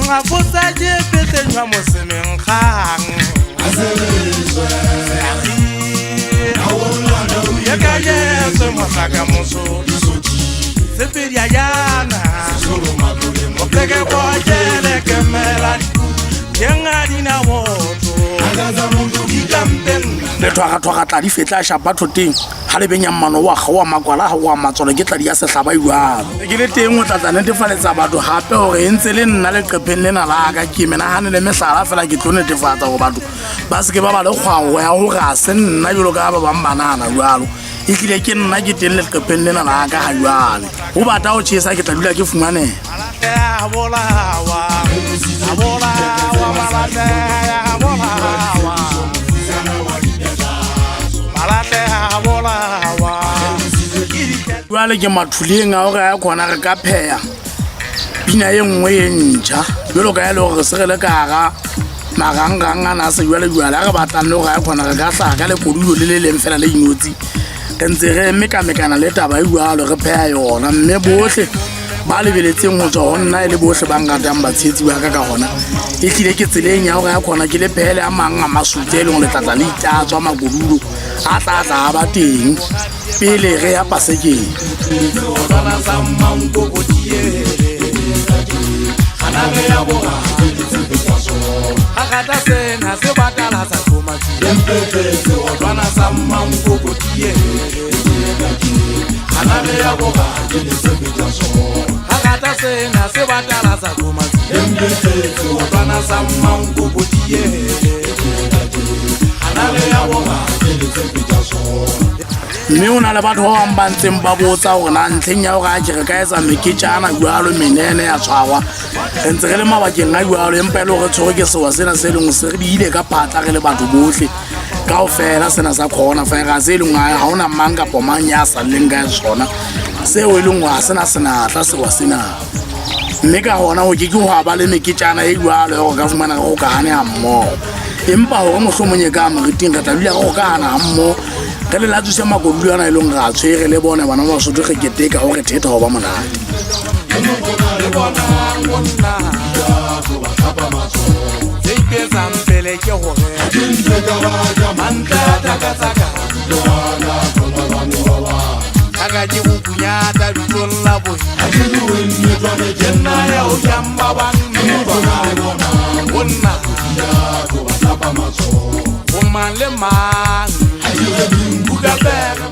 A fosa ke petenywa mosemeng kgang. Yekanyetswe mohlaka moso sepedi a jana mopleke kemela teng a dina botho dikampeng. Lethwagathwaga tladi fetla a shapa thoteng ga le benya mmano wa ga wa makwala ga wa matswalo ke tladi ya sehlaba jalo ke le teng o tlatla netefaletsa batho gape gore e ntse le nna leqepheng lena la ka ke menagane le mehlala fela ke tlo netefatsa gore batho ba seke ba ba le kgwao ya gore a se nna jalo ka ba bang banana jalo e tlile ke nna ke teng leqepheng lena la ka ga jale go bata go chesa ke tla dula ke fumaneha. A bolawa, a bolawa, Malahle a bolawa, Malahle a bolawa. Jwale ke mathuleng a gore a kgona re ka pheya pina e nngwe e ntšha jalo ka e le gore se re le ka gara marangrang a na a sejwalejwale a re batlang le gore a kgona re ka hlaga ka lekodulo le le leng fela le inotsi re ntse re mekamekana le taba e jalo re pheya yona mme bohle ba lebeletseng go tswa go nna e le bohle ba nratang batshehetsi ba ka ka gona e tlile ke tseleng ya gore ya kgona ke le phele a mang a masutse e leng letlatla le itatswa makodulo a tla tla a ba teng pele re ya pasekeng. Swana sa mmankokotie gana ge ya boga ga gata sena se batala sa tlhomatsi swana sa mmankokotie gana ge ya boga ga gata sena se batala sa tlhomatsi swana sa mmankokotie gana ge ya boga. Mme o na le batho ba bang ba ntseng ba botsa gore na ntlheng ya gore a ke re ka etsa meketjana jwalo menene ya tshwarwa re ntse re le mabakeng a jwalo empa e le gore tshwere ke sewa sena se leng se re diile ka phatla re le batho bohle kaofela sena sa corona virus e leng ga hona mang kapa mang ya salleng ka sona seo e leng ga sena senatla sewa sena mme ka gona go ke ke go ba le meketjana e jwalo ya gore ka fumana re gokagane ga mmogo empa gore mohlomong e ka moriting re tla dula re gokagana ga mmogo re le latswise makodulo ana e leng re a tshwere le bone bana ba Basotho re keteka go re thetha go ba monate. Le bonang monna tse iketsang pele ke gore mantle a takatsaka kaka ke bokunyata bitsong la bohi ke nna ya o jang ba bang monna go mang le mang buka pere.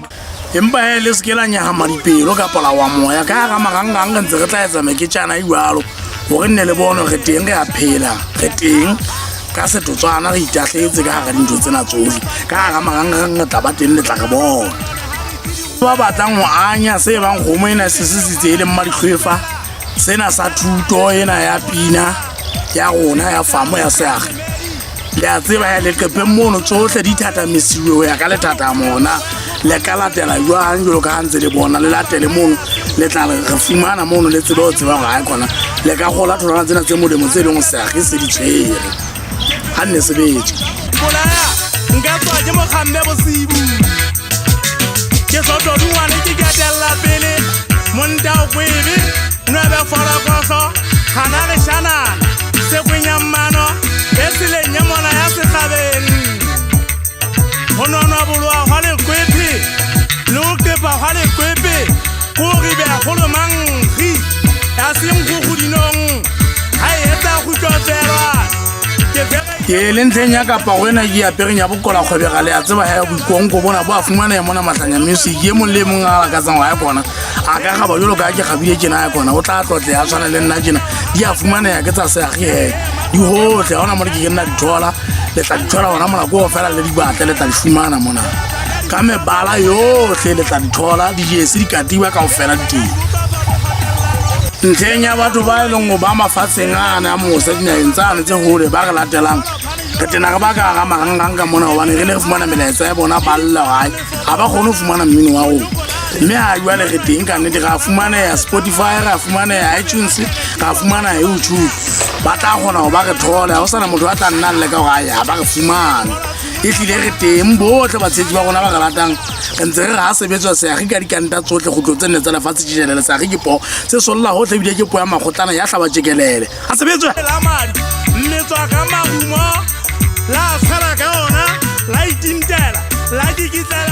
Empa he le seke la nyahama dipelo kapa la wa moya ka hara marangrang re ntse re tla etsa meketjana e jwalo gore nne le bone re teng re a phela re teng ka setotswana re itahletse ka hara dintho tsena tsohle ka hara marangrang re tla ba teng le tla re bona ba batlang ho anya se bang kgomo ena se sesitse e leng madihlwefa sena sa thuto ena ya pina ya rona ya famo ya seage le a tseba ya leqepheng mono tsohle di thathamisiwe ho ya ka lethathamo hona le ka latela jwang jwalo ka ha ntse le bona le latele mono le tla re fumana mono le tsebe ho tseba hore ha kona le ka gola tholwana tsena tse molemo tse leng seage se di tshwere ha nne sebetse. Bolaya nka tswa ke mokgambe bosibu ke sotodungwane ke ketella pele monta o kwebe nwebe folokoso gana re šanana sekwenyammano e seleng ya mona ya sehlabeng go nonwa boloa gwa lekwephe le go kepa gwa lekwephe ko ribe golo mankgi ya seng go godinong ga e etsa go tlotlelwa ke fere. Ke le ntlheng ya kapa go ena ke apereng ya bokola kgwebega le a tseba he boikonko bona bo a fumaneha mona Mahlanya Music e mong le e mong a lakatsang go ya kona a ka gaba jalo ka ke gabile tjena ya kona o tla tlotle ya tshwana le nna tjena di a fumaneha ke tsa seage he di hohle ha hona mo ke ke nna di thola le tla di thola hona mona ko fela le di batle le tla di fumana mona ka mebala yohle le tla di thola dijesi dikatiba kaofela di teng ntlheng ya batho ba e leng go ba mafatsheng ana a mose dinaheng tsane tse hole ba re latelang re tena re ba ka hara marangrang ka mona hobane re le re fumana melaetsa ya bona ba lla gae ga ba kgone ho fumana mmino wa rona mme ha jwale re teng ka nnete re a fumaneha Spotify, re a fumaneha iTunes, re a fumaneha YouTube. Ba tla kgona ho ba re thole ha ho sana motho a tla nna le ka hore ae ha ba re fumane. E hlile re teng bohle batshehetsi ba rona ba re ratang. Re ntse re re ha sebetswa seagi ka dikanta tsohle kgutlo tse nne tsa lefatshe tjejelele. Seagi ke poo se solla hohle ebile ke poo ya makgotlana ya hlaba tjekelele. Ha sebetswa! La madi mmetswa ka marumo la tshwela ka ona la itintela la kikitlela.